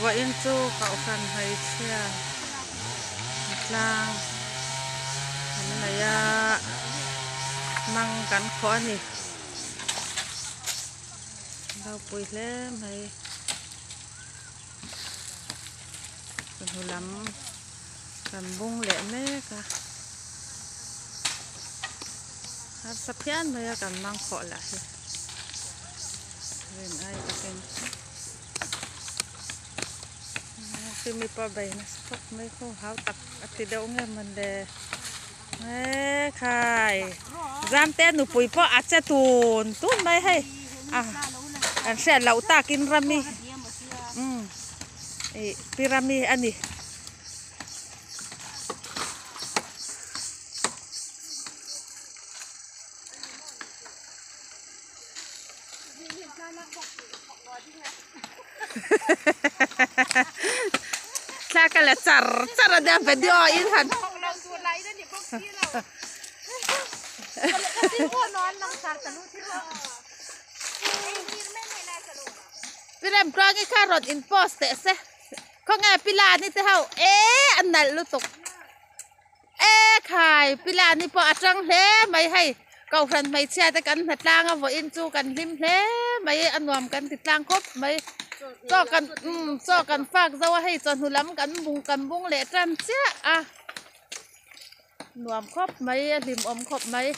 Vawiin chu kohhran hmeichhia tlang an nei a mang kan khawh a ni ropui hle mai chawhnu lam kan bung leh mek a harsa phian mai a kan mang khawh lah hi rin ai takin. Khi mipa bei nasa khawp mai khaw hau tak a ti deuh nge mawn le e khai Zamte nupui pawh a che tun tun mai hei a an hriat loh takin Rami umm ih pi Rami a ni. Thla ka la char char a nia video in han Pi Remtluangi kha rawn in post teh se khawnge pi Lani te ho e a nalh lutuk. E khai pi Lani pawh a tang hle mai hei kohhran hmeichhia te kan hna tlang a vawiin chu kan hlim hle mai a nuam kan ti tlang khawp mai chaw kan umm chaw kan fak zo a hei chawhnu lam kan bung kan bung leh tan chiah a nuam khawp mai a hlimawm khawp mai.